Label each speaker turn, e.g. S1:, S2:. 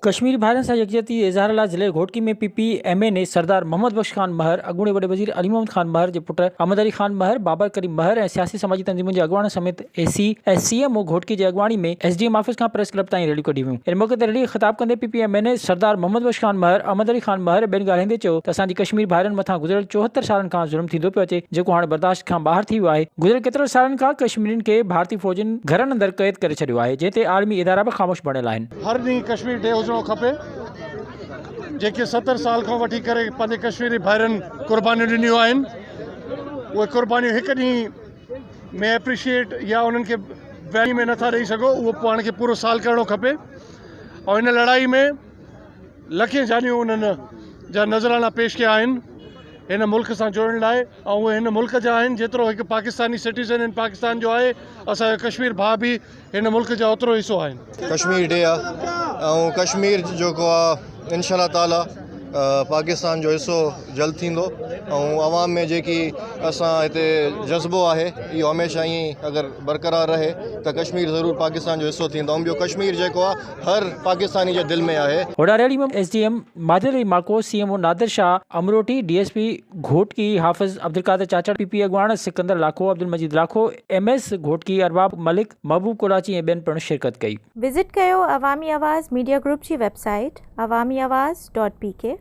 S1: ڪشميري ڀائرن سان يڪجهتي جي اظهار لاء ضلعي Ghotki ۾ P P M N A Sardar Muhammad Bakhsh Khan Mahar, اڳوڻي وڏي وزير علي محمد خان مهر جي پٽ احمد علي خان مهر، بابر ڪريم مهر ۽ سياسي سماجي تنظيمن جي اڳواڻن سميت اي سي ۽ سي ايم او گهوٽڪي جي اڳواڻي ۾ ايس ڊي ايم آفيس کان پريس ڪلب تائين ريليون ڪڍيون ويون. ان موقعي تي ريلي کي خطاب ڪندي P P M N A Sardar Muhammad Bakhsh Khan Mahar, Ahmed Ali Khan Mahar ۽ ٻين ڳالهائيندي چيو ته اسان جي ڪشمير ڀائرن مٿان گذريل 74 سالن کان ظلم ٿيندو پيو اچي جيڪو هاڻي برداشت کان ٻاهر ٿي ويو آهي، گذريل ڪيترن سالن کان ڪشميرين کي ڀارتي فوجن گهرن اندر قيد ڪري ڇڏيو آهي جنهن تي عالمي ادارا به خاموش بڻيل آهن.
S2: هر ڏينهن ڪشمير ڊي هجڻو کپي جيڪي 70 سال کان وٺي ڪري پنهنجي ڪشميري ڀائرن قربانيون ڏنيون آهن اهي قربانيون هڪ ڏينهن ۾ اپريشيئيٽ يا انهن کي ويليو ۾ نٿا ڏئي سگهو اهو پاڻ کي پورو سال ڪرڻو کپي ۽ هن لڙائي ۾ لکين جانيون انهن جا نذرانا پيش ڪيا آهن هن ملڪ سان جوڙڻ لاء ۽ اهي هن ملڪ جا آهن جيترو هڪ پاڪستاني سٽيزن هن پاڪستان جو آهي اسان جو ڪشمير ڀاء به هن ملڪ جا اوترو حصو آهن.
S3: ڪشمير ڊي آ ۽ ڪشمير جيڪو آ انشاء الله تعالي پاڪستان جو حصو جلد ٿيندو ۽ عوام ۾ جيڪي اسان هتي جذبو آهي اهو هميشه ائين ئي اگر برقرار رهي ته ڪشمير ضرور پاڪستان جو حصو ٿيندو ۽ ٻيو ڪشمير جيڪو آ هر پاڪستاني جي دل ۾ آهي.
S1: هوڏانهن rally ۾ S D M Majid Ali Mako, C M O Nadir Shah Amroti, D S P Ghotki Hafiz Abdulqadir Chachar, P P اڳواڻ سڪندر لاکو، عبدالمجيد لاکو، ايم ايس گهوٽڪي ارباب ملڪ، محبوب ڪولاچي ۽ ٻين پڻ شرڪت ڪئي.
S4: وزٽ ڪيو عوامي آواز ميڊيا گروپ جي website Awami Awaz dot P K.